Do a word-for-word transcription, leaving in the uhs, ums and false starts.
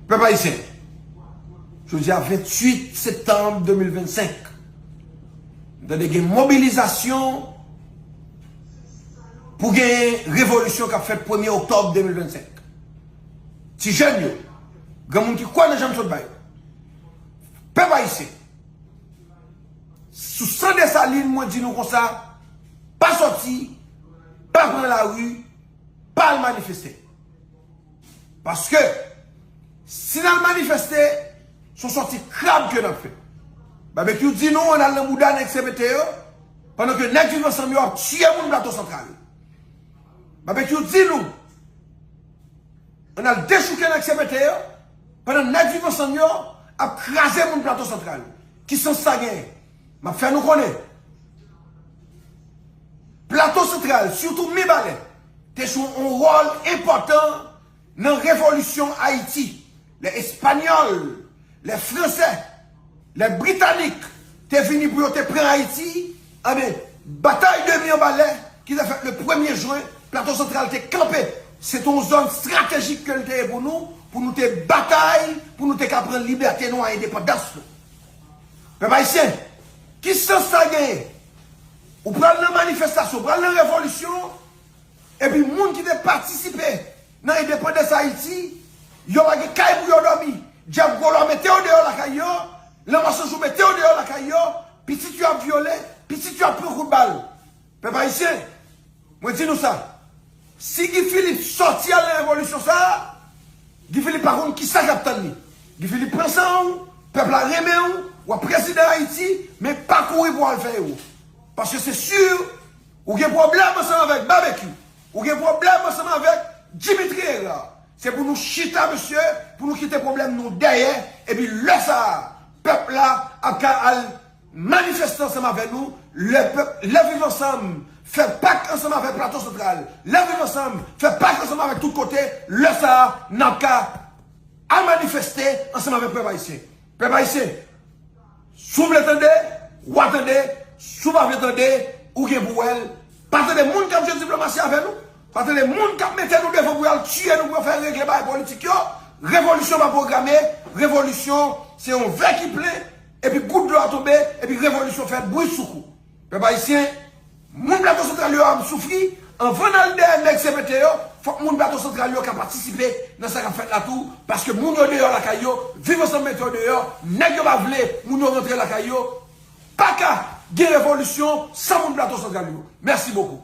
Pèp ayisyen, jodi a venntuit septanm de mil vennsenk, m tande gen mobilizasyon pou gen revolisyon k ap fèt premye oktòb de mil vennsenk. Ti jèn yo, granmoun ki kwè nan jan m sot ba yo. Pèp ayisyen, sou San Desalin, mwen di nou konsa, pa sòti, pa pran lari, pa al manifeste. Paske, si n al manifeste, se yon sòti krab ke n ap fè. Babekyou di nou, ann al nan bouda nèg C P T yo, pandan ke nèg Viv Ansanm yo ap tiye moun Plato Santral. Babekyou di nou, ann al dechouke nèg C P T yo, pandan nèg Viv Ansanm yo ap kraze moun Plato Santral. Ki sans sa genyen? M ap fè nou konnen. Plato Santral, sitou Mibalè, te jwe yon wòl enpòtan nan revolisyon Ayiti. Lè Espanyòl, lè Fransè, lè Britanik te vini pou yo te pran Ayiti, anben, batay de Mibalè ki te fèt le premye jen, Plato Santral te kanpe. Se te yon zòn estratejik ke l te ye pou nou, pou nou te batay, pou nou te ka pran libète nou ak endepandans nou. Pèp ayisyen, ki sans sa genyen? Ou pral nan manifestasyon, ou pral nan revolisyon, epi moun ki te patisipe nan endepandans Ayiti, yo pa gen kay pou yo dòmi. Dyab Gwolò mete yo deyò lakay yo, Lanmò Sanjou mete yo deyò lakay yo, pitit yo ap vyole, pitit yo ap pran kout bal. Pèp ayisyen, mwen di nou sa, si Guy Philippe sòti al nan revolisyon sa a, Guy Philippe pa konn kisa k ap tann li. Guy Philippe pran san w, pèp la renmen w, w ap prezidan Ayiti, men pa kouri pou w al fè ewo. Paske se si, ou gen pwoblèm ansanm avèk Babekyou, ou gen pwoblèm ansanm avèk Dimitri Hérard. Se pou nou chita, mesye, pou nou kite pwoblèm nou dèyè, epi lè sa a, pèp la ap ka al manifeste ansanm avè nou, lè pèp, lè Viv Ansanm fè pak ansanm avèk Plato Santral, lè Viv Ansanm fè pak ansanm avèk tout kote, lè sa a, n ap ka al manifeste ansanm avèk pèp ayisyen. Pèp ayisyen, si w vle tande, w a tande, si w pa vle tande, ou gen pou wè l. Pa tande moun k ap jwe diplomasi avè nou, pa tande moun k ap mete nou devan pou y al tiye nou, pou yo fè regle bagay politik yo. Revolisyon pa pwograme, revolisyon se yon vè ki plen, epi gout dlo a tonbe, epi revolisyon fè bri sou kou. Pèp ayisyen, moun Plato Santral yo ap soufri, anvan n al dèyè nèg C P T yo, fòk moun Plato Santral yo ka patisipe nan sa k ap fèt la tou, paske moun yo deyò lakay yo, Viv Ansanm mete yo deyò, nèg yo pa vle moun yo rantre lakay yo, pa ka gen revolisyon san moun Plato Santral yo. Mèsi bokou.